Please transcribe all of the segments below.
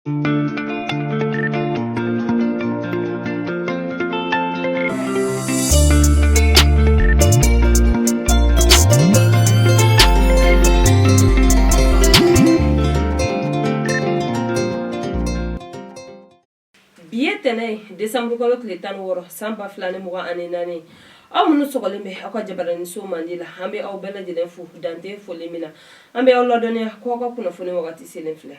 Bi ye tɛnɛn ye desanburukalo tile 16 san 2024. Aw minnu sɔgɔlen bɛ aw ka jabaraninso mandi la, an bɛ aw bɛɛ lajɛlen fo dan tɛ foli min na. An bɛ aw ladɔnniya ko aw ka kunnafoni wagati selen filɛ.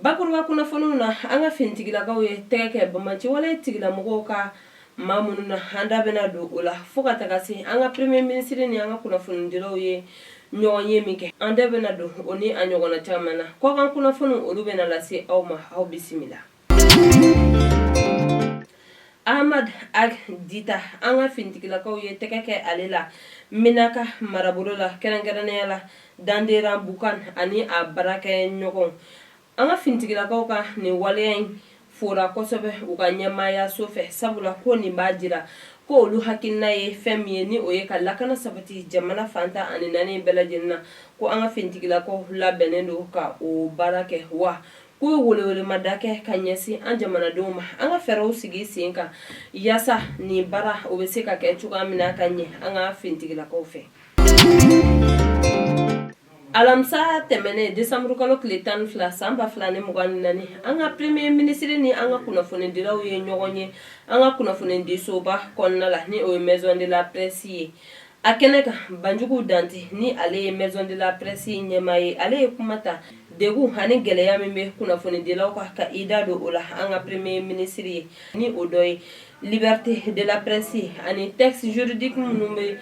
Bakuruba kunnafoniw na, an ka finitigilakaw ye tɛgɛ kɛ banbaanciwale tigilamɔgɔw ka maa minnu na, an da bɛna don o la fo ka taga se an ka premier ministre ni an ka kunnafonidilaw ye ɲɔgɔn ye min kɛ, an da bɛna don o ni a ɲɔgɔnna caman na. Kɔkan kunnafoniw olu bɛna lase aw ma, aw bisimila. Ahmad Ag Dita, an ka finitigilakaw ye tɛgɛ kɛ ale la Menaka marabolo la, kɛrɛnkɛrɛnnenya la Danderanbukan ani a baarakɛɲɔgɔnw. An ka finitigilakaw ka nin waleya in fora kosɛbɛ u ka ɲɛmaayaso fɛ, sabula ko nin b'a jira ko olu hakilina ye fɛn min ye, ni o ye ka lakana sabati jamana fan 14 bɛɛ lajɛlen na, ko an ka finitigilakaw labɛnnen don ka o baara kɛ wa k'u ye welewelemada kɛ ka ɲɛsin an jamanadenw ma, an ka fɛɛrɛw sigi sen kan yaasa nin baara o bɛ se ka kɛ cogoya min na ka ɲɛ an ka finitigilakaw fɛ. Alamisa tɛmɛnen desanburukalo tile 12 san 2024, an ka premier ministre ni an ka kunnafonidilaw ye ɲɔgɔn ye an ka kunnafonidisoba kɔnɔna la, ni o ye maison de la presse ye. A kɛnɛ kan, Banjugu Dante ni ale ye maison de la presse ɲɛmaa ye, ale ye kuma ta degun ani gɛlɛya min bɛ kunnafonidilaw kan ka i da don o la an ka premier ministre ye, ni o dɔ ye liberté de la presse ani texte juridique minnu bɛ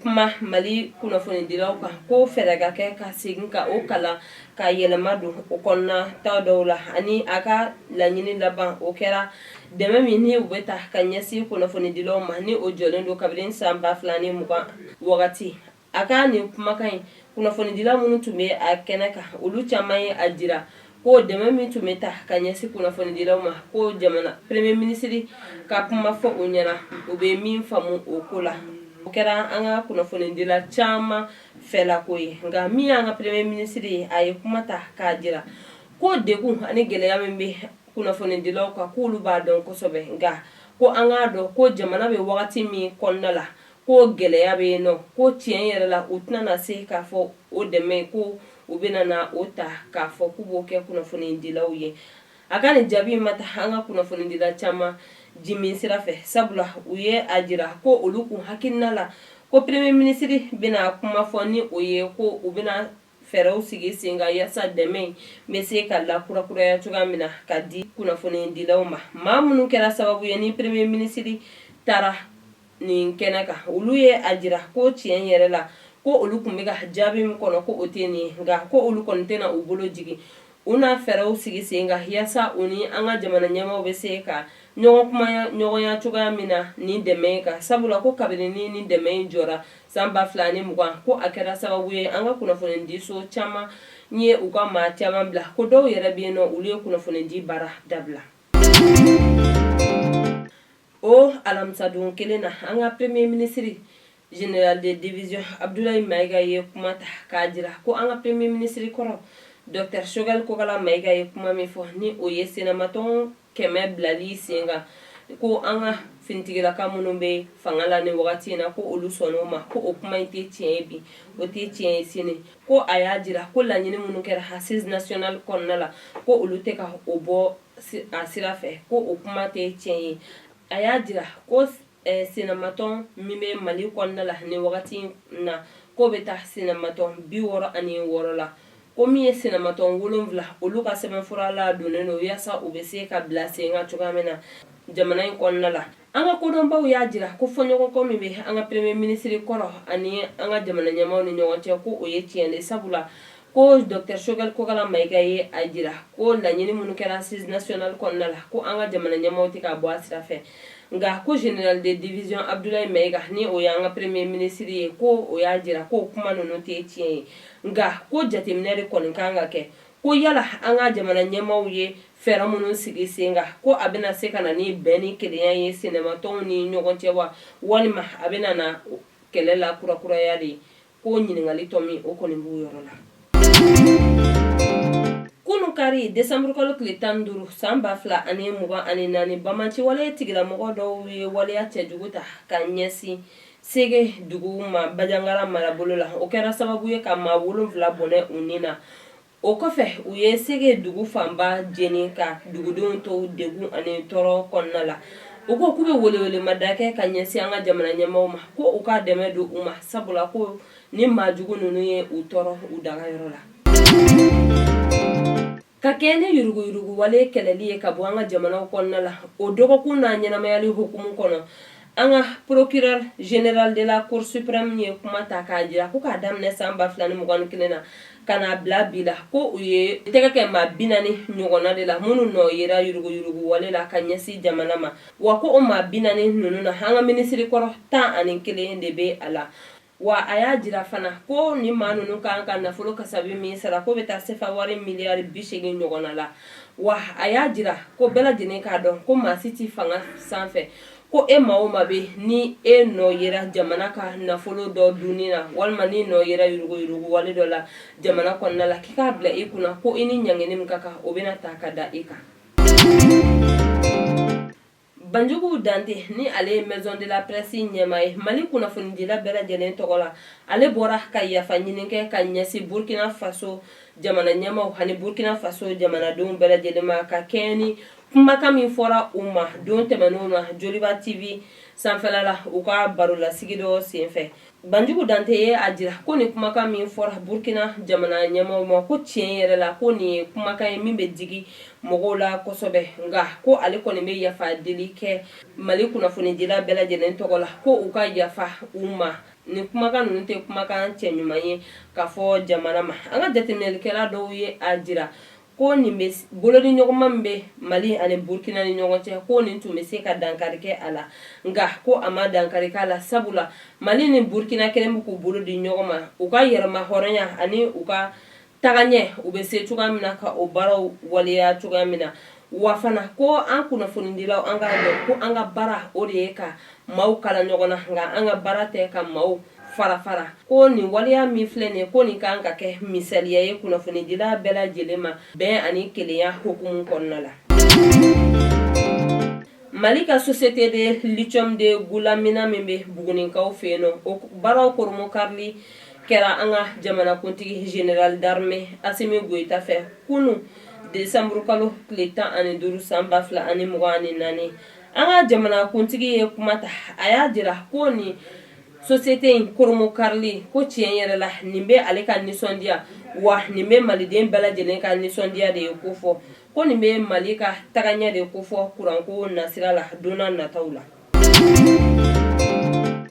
kuma Mali kunnafonidilaw kan, ko fɛɛrɛ ka kɛ ka segin ka o kalan ka yɛlɛma don o kɔnɔna ta dɔw la. Ani a ka laɲini laban o kɛra dɛmɛ min ni u bɛ ta ka ɲɛsin kunnafonidilaw ma, ni o jɔlen don kabini san 2020 wagati. A ka nin kumakan in, kunnafonidila minnu tun bɛ a kɛnɛ kan, olu caman ye a jira ko dɛmɛ min tun bɛ ta ka ɲɛsin kunnafonidilaw ma, ko jamana premier ministre ka kuma fɔ u ɲɛna, u bɛ min faamu o ko la. O kɛra an ka kunnafonidila caman fɛlako ye. Nka min y'an ka premier ministre ye, a ye kuma ta k'a jira ko degun ani gɛlɛya min bɛ kunnafonidilaw kan, k'olu b'a dɔn kosɛbɛ. Nka ko an k'a dɔn ko jamana bɛ wagati min kɔnɔna la, ko gɛlɛya bɛ yen nɔ, ko tiɲɛ yɛrɛ la u tɛna na se k'a fɔ o dɛmɛ ko u bɛna na o ta k'a fɔ k'u b'o kɛ kunnafonidilaw ye. A ka nin jaabi in ma taa an ka kunnafonidila caman jimin sira fɛ, sabula u ye a jira ko olu kun hakilina la ko premier ministre bɛna kuma fɔ ni o ye ko u bɛna fɛɛrɛw sigi sen kan yaasa dɛmɛ bɛ se ka lakurakuraya cogoya min na ka di kunnafonidilaw ma. Maa minnu kɛra sababu ye ni premier ministre taara nin kɛnɛ kan, olu ye a jira ko tiɲɛ yɛrɛ la ko olu tun bɛ ka jaabi min kɔnɔ ko o tɛ nin ye, nka ko olu kɔni tɛna u bolo jigin, u na fɛɛrɛw sigi sen kan yaasa u ni an ka jamana ɲɛmaaw bɛ se ka ɲɔgɔn kuma ɲɔgɔnya cogoya min na nin dɛmɛ in kan, sabula ko kabini ni nin dɛmɛ in jɔra san 2020, ko a kɛra sababu ye an ka kunnafonidiso caman ye u ka maa caman bila, ko dɔw yɛrɛ bɛ yen nɔ olu ye kunnafonidi baara dabila. O alamisadon kelen na, an ka premier ministre général de division Abdoulaye Maïga ye kuma ta k'a jira ko an ka premier ministre kɔrɔ docteur Choguel Kokalla Maïga ye kuma min fɔ, ni o ye sinamatɔn 100 bilali sen kan, ko an ka finitigilaka minnu bɛ fanga la nin wagati in na, ko olu sɔnn'o ma, ko o kuma in tɛ tiɲɛ ye bi, o tɛ tiɲɛ ye sini. Ko a y'a jira ko laɲini minnu kɛra assise nationale kɔnɔna la, ko olu tɛ ka o bɔ a sira fɛ, ko o kuma tɛ tiɲɛ ye. A y'a jira ko sinamatɔn min bɛ Mali kɔnɔna la nin wagati in na, k'o bɛ taa sinamatɔn 66 la, ko min ye sinamatɔn 7 olu ka sɛbɛnfura ladonnen don yaasa u bɛ se ka bila sen kan cogoya min na jamana in kɔnɔna la. An ka kodɔnbaw y'a jira ko fɔɲɔgɔnkɔ min bɛ an ka premier ministre kɔrɔ ani an ka jamana ɲɛmaaw ni ɲɔgɔn cɛ, ko o ye tiɲɛ de, sabula ko docteur Choguel Kokalla Maïga ye a jira ko laɲini minnu kɛra assise nationale kɔnɔna la, ko an ka jamana ɲɛmaaw tɛ ka bɔ a sira fɛ. Nka ko général de division Abdoulaye Maïga, ni o y'an ka premier ministre ye, ko o y'a jira ko kuma ninnu tɛ tiɲɛ ye. Nka ko jateminɛ de kɔni kan ka kɛ, ko yala an ka jamana ɲɛmaaw ye fɛɛrɛ minnu sigi sen kan, ko a bɛna se ka na ni bɛn ni kelenya ye sinamatɔnw ni ɲɔgɔn cɛ wa, walima a bɛna na kɛlɛ la kurakuraya de ye. Ko ɲininkali tɔ min o kɔni b'o yɔrɔ la. Kunun kari desanburukalo tile 15 san 2024, banbaanciwale tigilamɔgɔ dɔw ye waleya cɛjugu ta ka ɲɛsin Sege dugu ma Bajangara marabolo la. O kɛra sababu ye ka maa 7 bɔnɛ u ni na. O kɔfɛ, u ye Sege dugu fanba jeni ka dugudenw to degun ani tɔɔrɔ kɔnɔna la. U ko k'u bɛ welewelemada kɛ ka ɲɛsin an ka jamana ɲɛmaaw ma, ko u ka dɛmɛ don u ma, sabula ko ni maa jugu ninnu ye u tɔɔrɔ u dagayɔrɔ la. Ka kɛɲɛ ni yuruguyuruguwale kɛlɛli ye ka bɔ an ka jamanaw kɔnɔna la, o dɔgɔkun n'a ɲɛnamayali hukumu kɔnɔ, an ka procureur général de la cour suprême ye kuma ta k'a jira ko k'a daminɛ san 2021 na ka n'a bila bi la, ko u ye tɛgɛ kɛ maa 40 ɲɔgɔnna de la minnu nɔ yera yuruguyuruguwale la ka ɲɛsin jamana ma. Wa ko o maa 40 ninnu na, an ka minisiri kɔrɔ 11 de bɛ a la. Wa a y'a jira fana ko ni maa ninnu kan ka nafolo kasabi min sara, k'o bɛ taa sefa wari miliyari 80 ɲɔgɔnna la. Wa a y'a jira ko bɛɛ lajɛlen k'a dɔn ko maa si tɛ fanga sanfɛ, ko e maa o maa bɛ ni e nɔ yera jamana ka nafolo dɔ dunni na, walima n'i nɔ yera yuruguyuruguwale dɔ la jamana kɔnɔna la, k'i k'a bila i kunna ko i ni ɲangini min ka kan, o bɛna ta ka da i kan. Banjugu Dante ni ale ye Maison de la Presse ɲɛmaa ye Mali kunnafonidila bɛɛ lajɛlen tɔgɔ la, ale bɔra ka yafa ɲini kɛ ka ɲɛsin Burkina Faso jamana ɲɛmaaw ani Burkina Faso jamanadenw bɛɛ lajɛlen ma, ka kɛɲɛ ni kumakan min fɔra u ma don tɛmɛnenw na Joliba TV sanfɛla la u ka barolasigi dɔ senfɛ. Banjugu Dante ye a jira ko nin kumakan min fɔra Burkina jamana ɲɛmaaw ma, ko tiɲɛ yɛrɛ la ko nin ye kumakan ye min bɛ digi mɔgɔw la kosɛbɛ, nka ko ale kɔni bɛ yafa deli kɛ Mali kunnafonidila bɛɛ lajɛlen tɔgɔ la ko u ka yafa u ma. Nin kumakan ninnu tɛ kumakan cɛ ɲuman ye ka fɔ jamana ma. An ka jateminɛlikɛla dɔw ye a jira ko nin bɛ bolodiɲɔgɔnma min bɛ Mali ani Burkina ni ɲɔgɔn cɛ, ko nin tun bɛ se ka dankari kɛ a la, nka ko a ma dankari k'a la, sabula Mali ni Burkina kɛlen bɛ k'u bolo di ɲɔgɔn ma u ka yɛrɛmahɔrɔnya ani u ka tagaɲɛ, u bɛ se cogoya min na ka o baaraw waleya cogoya min na. Wa fana ko an kunnafonidilaw, an k'a dɔn ko an ka baara o de ye ka maaw kala ɲɔgɔn na, nka an ka baara tɛ ka maaw fara fara. Ko nin waleya min filɛ nin ye, ko nin kan ka kɛ misaliya ye kunnafonidila bɛɛ lajɛlen ma bɛn ani kelenya hukumu kɔnɔna la. Mali ka société de lithium de Goulamina min bɛ Bugunikaw fɛ yen nɔ, o baaraw koromokarili kɛra an ka jamanakuntigi général d'armée Assimi Goïta fɛ kunun desanburukalo tile 15 san 2024. An ka jamanakuntigi ye kuma ta, a y'a jira ko nin société in koromokarili, ko tiɲɛ yɛrɛ la nin bɛ ale ka nisɔndiya, wa nin bɛ maliden bɛɛ lajɛlen ka nisɔndiya de ye ko fɔ, ko nin bɛ Mali ka tagaɲɛ de kofɔ kuranko nasira la don nataw la.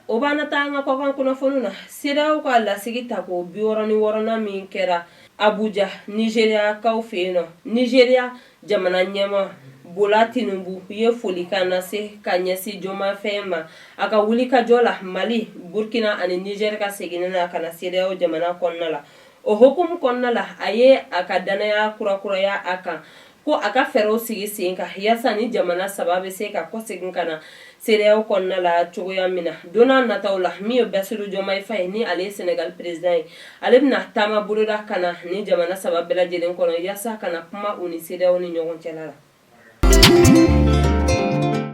O b'an na taa an ka kɔkan kunnafoni na. CEDEAO ka lasigi tako 66nan min kɛra Abuja, Nizeriyakaw fɛ yen nɔ, Nizeriya jamana ɲɛmaa Bola Tinubu ye folikan lase ka ɲɛsin Diomaye Faye ma a ka wulikajɔ la Mali, Burkina ani Niger ka seginni na ka na CEDEAO jamana kɔnɔna la. O hukumu kɔnɔna la, a ye a ka dannaya kurakuraya a kan ko a ka fɛɛrɛw sigi sen kan yaasa ni jamana saba bɛ se ka kɔsegin ka na CEDEAO kɔnɔna la cogoya min na don nataw la. Min ye Bassirou Diomaye Faye ni ale ye Sénégal président ye, ale bɛna taama boloda ka na ni jamana saba bɛɛ lajɛlen kɔnɔ yaasa ka na kuma u ni CEDEAO ni ɲɔgɔn cɛla la.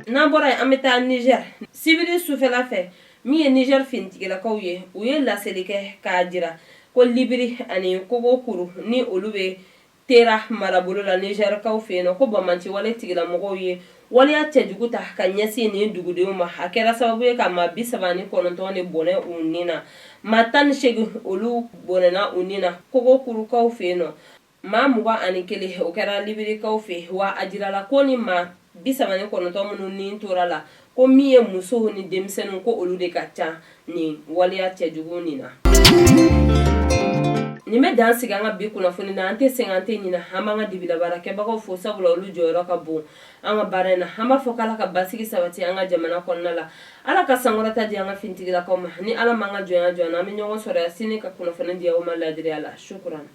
N'an bɔra yen, an bɛ taa Niger sibiri sufɛla fɛ. Min ye Niger finitigilakaw ye, u ye laseli kɛ k'a jira ko Libiri ani Kogokuru ni olu bɛ Tera marabolo la Nizɛrikaw fɛ yen nɔ, ko banbaanciwale tigilamɔgɔw ye waleya cɛjugu ta ka ɲɛsin nin dugudenw ma. A kɛra sababu ye ka maa 39 de bɔnɛ u ni na, maa 18 olu bɔnɛna u ni na Kogokurukaw fɛ yen nɔ, maa 21 o kɛra Libirikaw fɛ yen. Wa a jirala ko ni maa 39 minnu ni tora la, ko min ye musow ni denmisɛnninw, ko olu de ka ca nin waleya cɛjugu nin na. Nin bɛ dan sigi an ka bi kunnafoni na. An tɛ sɛgɛn, an tɛ ɲinɛ, an b'an ka dibilabaarakɛbagaw fo, sabula olu jɔyɔrɔ ka bon an ka baara in na. An b'a fɔ k'Ala ka basigi sabati an ka jamana kɔnɔna la, Ala ka sankɔrɔta di an ka finitigilakaw ma. Ni Ala m'an ka jɔnya jɔ an na, an bɛ ɲɔgɔn sɔrɔ yan sini ka kunnafoni di aw ma ladiriya la. Sukuran.